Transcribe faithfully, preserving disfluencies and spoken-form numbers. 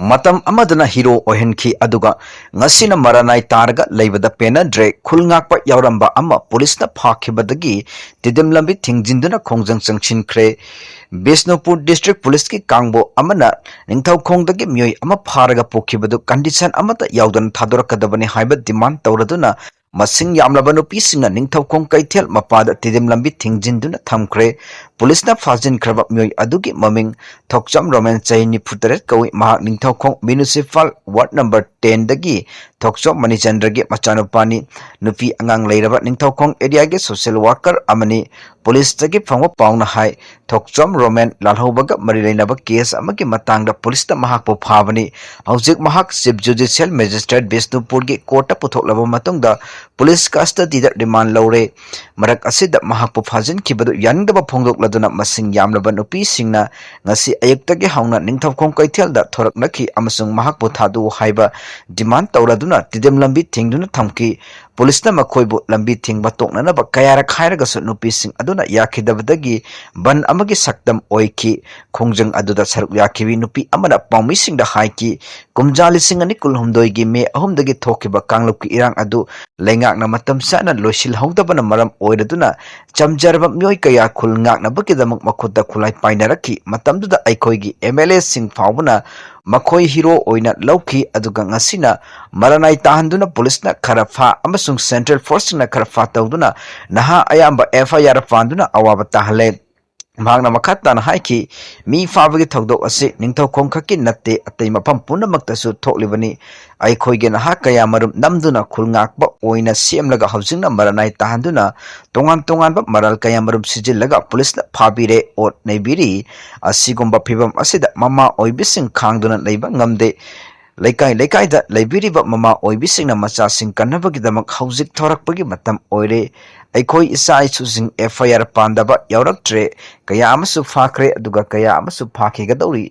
ꯃꯇꯝ ꯑꯃꯗꯅ ꯍꯤꯔꯣ ꯑꯣꯏꯍꯟꯈꯤ, ꯑꯗꯨꯒ ꯉꯁꯤꯅ ꯃꯔꯥꯅꯥꯏ ꯇꯥꯔꯒ ꯂꯩꯕꯗ ꯄꯦꯟꯅꯗ꯭ꯔꯦ꯫ ꯈꯨꯜ ꯉꯥꯛꯄ ꯌꯥꯎꯔꯝꯕ ꯑꯃ ꯄꯨꯂꯤꯁꯅ ꯐꯥꯈꯤꯕꯗꯒꯤ ꯇꯤꯗꯤꯝ ꯂꯝꯕꯤ ꯊꯤꯡꯖꯤꯟꯗꯨꯅ ꯈꯣꯡꯖꯪ ꯆꯪꯁꯤꯟꯈ꯭ꯔꯦ꯫ ꯕꯤꯁꯅꯨꯄꯨꯔ ꯗꯤꯁꯇ꯭ꯔꯤꯛ ꯄꯨꯂꯤꯁꯀꯤ ꯀꯥꯡꯕꯨ ꯑꯃꯅ ꯅꯤꯡꯊꯧꯈꯣꯡꯗꯒꯤ ꯃꯤꯑꯣꯏ ꯑꯃ ꯐꯥꯔꯒ ꯄꯨꯈꯤꯕꯗꯨ ꯀꯟꯗꯤꯁꯟ ꯑꯃꯠꯇ ꯌꯥꯎꯗꯅ ꯊꯥꯗꯣꯔꯛꯀꯗꯕꯅꯤ ꯍꯥꯏꯕ ꯗꯤꯃꯥꯟ ꯇꯧꯔꯗꯨꯅ ꯃꯁꯤꯡ ꯌꯥꯝꯂꯕ ꯅꯨꯄꯤꯁꯤꯡꯅ ꯅꯤꯡꯊꯧꯈꯣꯡ ꯀꯩꯊꯦꯜ ꯃꯄꯥꯗ ꯇꯤꯗꯤꯝ ꯂꯝꯕꯤ ꯊꯤꯡꯖꯤꯟꯗꯨꯅ ꯊꯝꯈ꯭ꯔꯦ꯫ ꯄꯨꯂꯤꯁꯅ ꯐꯥꯖꯤꯟꯈ꯭ꯔꯕ ꯃꯤꯑꯣꯏ ꯑꯗꯨꯒꯤ ꯃꯃꯤꯡ ꯊꯣꯛꯆꯝ ꯔꯣꯃꯦꯟ, ꯆꯍꯤ ꯅꯤꯐꯨ ꯇꯔꯦꯠ ꯀꯧꯏ꯫ ꯃꯍꯥꯛ ꯅꯤꯡꯊꯧꯈꯣꯡ ꯃ꯭ꯌꯨꯅꯤꯁꯤꯄꯥꯜ ꯋꯥꯔꯗ ꯅꯝꯕꯔ ꯇꯦꯟꯗꯒꯤ ꯊꯣꯛꯆꯣꯝ ꯃꯅꯤꯆꯟꯗ꯭ꯔꯒꯤ ꯃꯆꯥꯅꯨꯄꯥꯅꯤ꯫ ꯅꯨꯄꯤ ꯑꯉꯥꯡ ꯂꯩꯔꯕ ꯅꯤꯡꯊꯧꯈꯣꯡ ꯑꯦꯔꯤꯌꯥꯒꯤ ꯁꯣꯁꯤꯌꯦꯜ ꯋꯥꯔꯀꯔ ꯑꯃꯅꯤ꯫ ꯄꯨꯂꯤꯁꯇꯒꯤ ꯐꯪꯕ ꯄꯥꯎꯅ ꯍꯥꯏ, ꯊꯣꯛꯆꯣꯝ ꯔꯣꯃꯦꯟ ꯂꯥꯜꯍꯧꯕꯒ ꯃꯔꯤ ꯂꯩꯅꯕ ꯀꯦꯁ ꯑꯃꯒꯤ ꯃꯇꯥꯡꯗ ꯄꯨꯂꯤꯁꯅ ꯃꯍꯥꯛꯄꯨ ꯐꯥꯕꯅꯤ꯫ ꯍꯧꯖꯤꯛ ꯃꯍꯥꯛ ꯆꯤꯐ ꯖꯨꯗꯤꯁꯤꯌꯦꯜ ꯃꯦꯖꯤꯁꯇ꯭ꯔꯦꯠ ꯕꯤꯁꯅꯨꯄꯨꯔꯒꯤ ꯀꯣꯔꯠꯇ ꯄꯨꯊꯣꯛꯂꯕ ꯃꯇꯨꯡꯗ ꯄꯨꯂꯤꯁ ꯀꯁꯇꯗꯤꯗ ꯔꯤꯃꯥꯟ ꯂꯧꯔꯦ꯫ ꯃꯔꯛ ꯑꯁꯤꯗ ꯃꯍꯥꯛꯄꯨ ꯐꯥꯖꯤꯟꯈꯤꯕꯗꯨ ꯌꯥꯅꯤꯡꯗꯕ ꯐꯣꯡꯗꯣꯛꯂꯗꯨꯅ ꯃꯁꯤꯡ ꯌꯥꯝꯂꯕ ꯅꯨꯄꯤꯁꯤꯡꯅ ꯉꯁꯤ ꯑꯌꯨꯛꯇꯒꯤ ꯍꯧꯅ ꯅꯤꯡꯊꯧꯈꯣꯡ ꯀꯩꯊꯦꯜꯗ ꯊꯣꯔꯛꯅꯈꯤ ꯑꯃꯁꯨꯡ ꯃꯍꯥꯛꯄꯨ ꯊꯥꯗꯣꯛꯎ ꯍꯥꯏꯕ ꯗꯤꯃꯥꯟ ꯇꯧꯔꯗꯨꯅ ꯇꯤꯗꯤꯝ ꯂꯝꯕꯤ ꯊꯤꯡꯗꯨꯅ ꯊꯝꯈꯤ꯫ ꯄꯨꯂꯤꯁꯅ ꯃꯈꯣꯏꯕꯨ ꯂꯝꯕꯤ ꯊꯤꯡꯕ ꯇꯣꯛꯅꯅꯕ ꯀꯌꯥꯔꯛ ꯍꯥꯏꯔꯒꯁꯨ ꯅꯨꯄꯤꯁꯤꯡ ꯑꯗꯨꯅ ꯌꯥꯈꯤꯗꯕꯗꯒꯤ ꯕꯟ ꯑꯃꯒꯤ ꯁꯛꯇꯝ ꯑꯣꯏꯈꯤ꯫ ꯈꯣꯡꯖꯪ ꯑꯗꯨꯗ ꯁꯔꯨꯛ ꯌꯥꯈꯤꯕꯤ ꯅꯨꯄꯤ ꯑꯃꯅ ꯄꯥꯎꯃꯤꯁꯤꯡꯗ ꯍꯥꯏꯈꯤ, ꯀꯨꯝꯖꯥ ꯂꯤꯁꯤꯡ ꯑꯅꯤ ꯀꯨꯟꯍꯨꯝꯗꯣꯏꯒꯤ ꯃꯦ ꯑꯍꯨꯝꯗꯒꯤ ꯊꯣꯛꯈꯤꯕ ꯀꯥꯡꯂꯨꯞꯀꯤ ꯏꯔꯥꯡ ꯑꯗꯨ ꯂꯩꯉꯥꯛꯅ ꯃꯇꯝ ꯆꯥꯅ ꯂꯣꯏꯁꯤꯜꯍꯧꯗꯕꯅ ꯃꯔꯝ ꯑꯣꯏꯔꯗꯨꯅ ꯆꯝꯖꯔꯕ ꯃꯤꯑꯣꯏ ꯀꯌꯥ ꯈꯨꯜ ꯉꯥꯛꯅꯕꯒꯤꯗꯃꯛ ꯃꯈꯨꯠꯇ ꯈꯨꯠꯂꯥꯏ ꯄꯥꯏꯅꯔꯛꯈꯤ꯫ ꯃꯇꯝꯗꯨꯗ ꯑꯩꯈꯣꯏꯒꯤ ꯑꯦꯝ ꯑꯦꯜ ꯑꯦꯁꯤꯡ ꯐꯥꯎꯕꯅ ꯃꯈꯣꯏ ꯍꯤꯔꯣ ꯑꯣꯏꯅ ꯂꯧꯈꯤ꯫ ꯑꯗꯨꯒ ꯉꯁꯤꯅ ꯃꯔꯥꯅꯥꯏ ꯇꯥꯍꯟꯗꯨꯅ ꯄꯨꯂꯤꯁꯅ ꯈꯔ ꯐꯥ ꯑꯃꯁꯨꯡ ꯁꯦꯟꯇ꯭ꯔꯦꯜ ꯐꯣꯔꯁꯁꯤꯡꯅ ꯈꯔ ꯐꯥ ꯇꯧꯗꯨꯅ ꯅꯍꯥ ꯑꯌꯥꯝꯕ ꯑꯦꯐ ꯑꯥꯏ ꯑꯥꯔ ꯄꯥꯟꯗꯨꯅ ꯑꯋꯥꯕ ꯇꯥꯍꯜꯂꯦ꯫ ꯃꯍꯥꯛꯅ ꯃꯈꯥ ꯇꯥꯅ ꯍꯥꯏꯈꯤ, ꯃꯤ ꯐꯥꯕꯒꯤ ꯊꯧꯗꯣꯛ ꯑꯁꯤ ꯅꯤꯡꯊꯧꯈꯣꯡ ꯈꯛꯀꯤ ꯅꯠꯇꯦ, ꯑꯇꯩ ꯃꯐꯝ ꯄꯨꯝꯅꯃꯛꯇꯁꯨ ꯊꯣꯛꯂꯤꯕꯅꯤ꯫ ꯑꯩꯈꯣꯏꯒꯤ ꯅꯍꯥ ꯀꯌꯥ ꯃꯔꯨꯝ ꯅꯝꯗꯨꯅ ꯈꯨꯜ ꯉꯥꯛꯄ ꯑꯣꯏꯅ ꯁꯦꯝꯂꯒ ꯍꯧꯖꯤꯛꯅ ꯃꯔꯥꯅꯥꯏ ꯇꯥꯍꯟꯗꯨꯅ ꯇꯣꯉꯥꯟ ꯇꯣꯉꯥꯟꯕ ꯃꯔꯥꯜ ꯀꯌꯥ ꯃꯔꯨꯝ ꯁꯤꯖꯤꯜꯂꯒ ꯄꯨꯂꯤꯁꯅ ꯐꯥꯕꯤꯔꯦ, ꯑꯣꯠ ꯅꯩꯕꯤꯔꯤ꯫ ꯑꯁꯤꯒꯨꯝꯕ ꯐꯤꯕꯝ ꯑꯁꯤꯗ ꯃꯃꯥ ꯑꯣꯏꯕꯤꯁꯤꯡ ꯈꯥꯡꯗꯨꯅ ꯂꯩꯕ ꯉꯝꯗꯦ꯫ ꯂꯩꯀꯥꯏ ꯂꯩꯀꯥꯏꯗ ꯂꯩꯕꯤꯔꯤꯕ ꯃꯃꯥ ꯑꯣꯏꯕꯤꯁꯤꯡꯅ ꯃꯆꯥꯁꯤꯡ ꯀꯟꯅꯕꯒꯤꯗꯃꯛ ꯍꯧꯖꯤꯛ ꯊꯣꯔꯛꯄꯒꯤ ꯃꯇꯝ ꯑꯣꯏꯔꯦ꯫ ꯑꯩꯈꯣꯏ ꯏꯆꯥ ꯏꯁꯨꯁꯤꯡ ꯑꯦꯐ ꯑꯥꯏ ꯑꯥꯔ ꯄꯥꯟꯗꯕ ꯌꯥꯎꯔꯛꯇ꯭ꯔꯦ꯫ ꯀꯌꯥ ꯑꯃꯁꯨ ꯐꯥꯈ꯭ꯔꯦ, ꯑꯗꯨꯒ ꯀꯌꯥ ꯑꯃꯁꯨ ꯐꯥꯈꯤꯒꯗꯧꯔꯤ꯫